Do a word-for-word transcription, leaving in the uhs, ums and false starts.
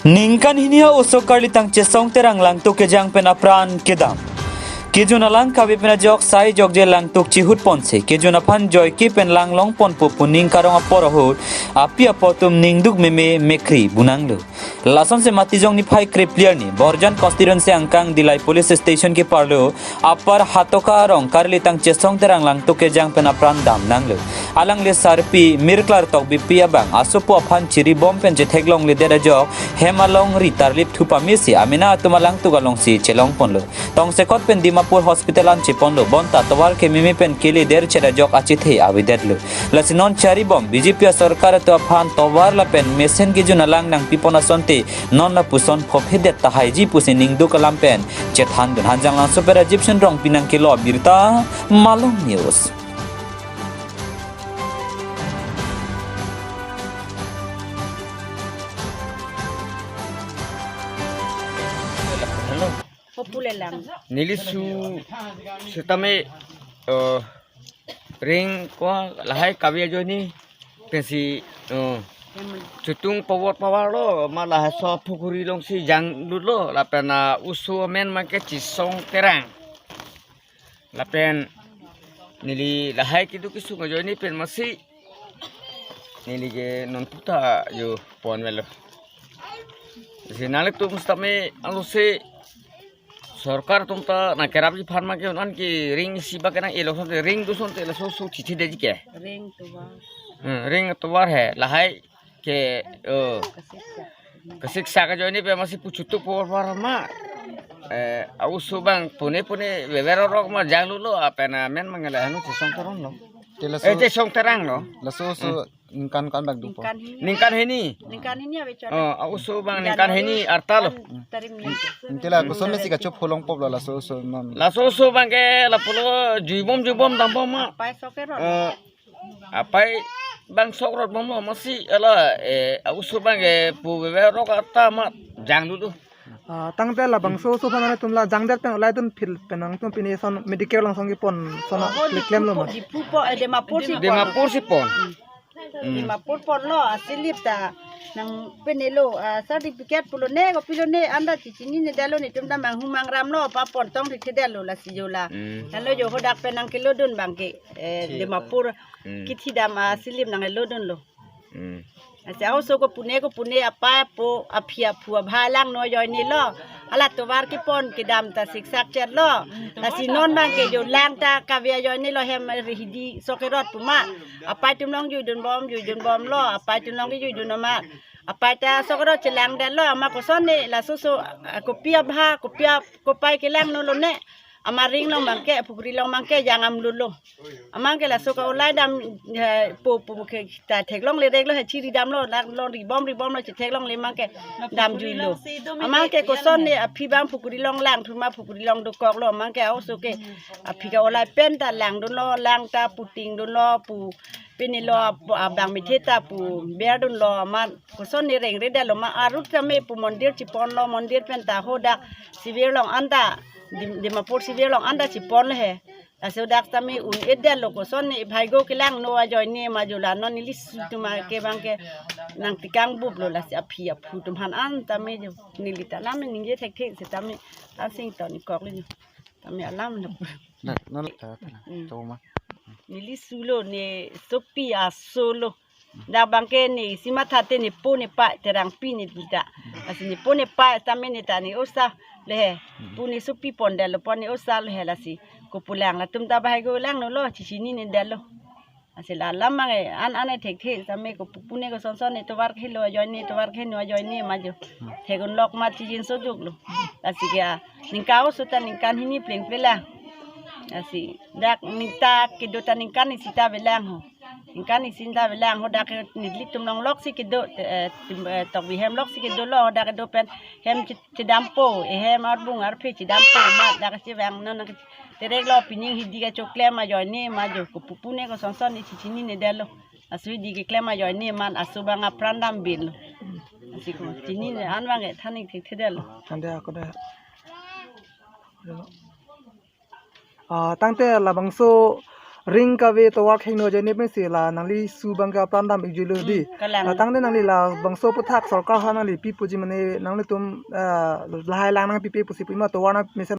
Ningkan hini a-oso Karlitang Chesong Terang langtuk kejang pen apran kedam. Kejun alang kave pen ajok sai jokje langtuk chihut ponsi kejun aphan joike pen lang long ponpo pu ning karong apor ahut api apo atum ningduk meme mekri bunanglo. Lasonsi Matijong niphai krepli arni Borjan constituency angkang Dillai police station keparlo Upper Hatoka arong Karlitang Chesong Terang langtuk kejang pen apran damnanglo. Alangli sarpi Mirklar Tokbipi abang asopo aphan chiribom pen chetheklongledet ajok hem alongri tarlip thu pamesi amena atum alangtuk alongsi chelong ponlo. Tongsekot pen Dimapur hospital an cheponlo, bonta tovar kememe pen keledet chet ajok achethe avedetlo. Lasi non charibom B J P asorkar atum aphan tovar lapen mesen kejun alang nangpipon asonte non lapuson phophedet tahaiji pusi ningduk alam pen chethandun. Hanjanglangso pen Rajiv Shen Rongpi nangkelo abirta, Malong News. Populelang. Neli su setame, eh, ring ko lahai kave ajoine pensi, eh, chutung pavot pavarlo, ma lahai so pukhuri alongsi jangdutlo, lapen, ah, oso amen abangke Chesong Terang. Lapen neli lahai keduk kesung ajoine pen masi neli ke non puta jo pon avelo. Si nanglitum setame alose sorkar atum ta nangkerapji aphan abangke non ke ring isi abangke nang-elo asonte ring do asonte laso oso chichedetji ke. Ring tovar. Hmm, ring tovar he lahai ke, oh. Kasiksak. Kasiksak ajoine pen masi pu chutung pavot pavar ma. Eh, a-oso abang pune pune vever orok ma jangdutlo lapen amen abang lahai non Chesong Terang lo. Te laso, eh, Chesong Terang lo. Laso oso ningkan ko-an bak dopo? Ningkan hini. Ningkan hini? Ningkan hini ave chot. Oh, a-oso abang ningkan hini arta lo. Tarim ni. Inte la koson mesi kachopho longpo lo laso oso non? Laso oso abangke lapulo juibom juibom dambom ma. Apai sok kerot. Eh, apai abang sok rotbomlo masi ala, eh, a-oso abangke pu vever orok arta ma jangdutlo. Ah, tangte labangso oso aphan atum la jangdet pen olai dunphit pen nangtum pine ason medical along song kepon ason klemlo ma? Diphu po, eh, Dimapur si pon. Dimapur si pon. Hmm. Dimapur ponlo, asilip ta nangpinelo, ah, certificate pulo ne, kopilo ne, anta chichinine detlo, netum ta manghu mangramlo, pa pon tong thekthedetlo lasi jo la. Hmm. Lalo jo hadak pen nangkelodun abangke, eh, Dimapur, hmm, kithi dam asilip nanglodunlo. Hmm. Lasi a-oso kopune kopune apai apo aphi aphu abha langno ajoinelo. Hala tovar kepon kedam ta siksak chetlo. Lasi non abangke jo lang ta kave ajoinelo hem rihidi sok kerot pu ma. Apai atum along juidunbom juidunbomlo. Apai atum along juidun amat. Apai ta sok kerot chelangdetlo amat kosonne laso oso, ah, kopi abha kopi ap-, kopai kelangno lone. Amat ring along abangke, pukhuri along abangke jang amlulo. Amat ke laso ke olai dam, eh, po po ke ta theklongledetlo he chiri damlo, lang long ribom ribomlo chetheklongle amat ke damjuilo. Amat ke kosonne aphi abang pukhuri along lang thuma pukhuri along dokoklo amat ke a-oso ke aphi ke olai pen ta langdunlo, lang ta putingdunlo, pu pinelo ap-, abang mithe ta pu berdunlo amat kosonne rengredetlo ma arut tame pu mondir chiponlo mondir pen ta hadak civil along anta Dim-, Dimapur civil along anta chiponlo he. Laso dak tame un-edetlo kosonne bhaigo kelangno ajoine ma jo la non neli su atum ke abangke nangtekang buplo lasi aphi aphu atum aphan an tame jo neli ta alam ningje thekthe setame asing ton koklo jo. Tame alam lo. Na, non ta, ta, ta, hmm, to ma. Neli sulo ne sopi asolo. Dak abangke ne isi matha te nepo nepei Terangpi ne dita. Lasi nepo nepei tame ne ta ne osa le he. Hmm. Pu ne sopi pondetlo pon ne osa le he lasi. Kopulang latum ta bhaigo langno lo chichinine detlo. Lasi la alam abang an an thekthe tame kopu pune kosonson ne tovar khelo ajoine tovar kheno ajoine ma jo. Hmm. Thek-un lok ma chijin sojoklo. Lasi ke a ningkan oso ta ningkan hini pleng pela. Lasi dak ningta kedo ta ningkan isi ta avelang ho. Ningkan isi ta avelang ho dak ke nelitum along loksi kedo, eh, tim, eh, Tokbi hem loksi kedolo ho dak kedo pen hem che-, chedampo, eh, hem arbung arphe chedampo ma dak chevang non nang tereklo pining hidi kechoklem ajoine ma jo kopu pune kosonson ne chichinine detlo. Aso hidi keklem ajoine man aso abang apran dambilo. Lasi kochinine an abangke than-ik thekthedetlo. Than-de ako de. Ah, tangte labangso ring kave tovar khengno ajoine pensi la nangli su abang ke apran dam-ikjui lo dei. Kalang. Ah, tangte nangli labangso aputhak sorkar aphan nangli pi puji mane nanglitum, ah, lahai lang nangpipe pusi pima tovar nangmesen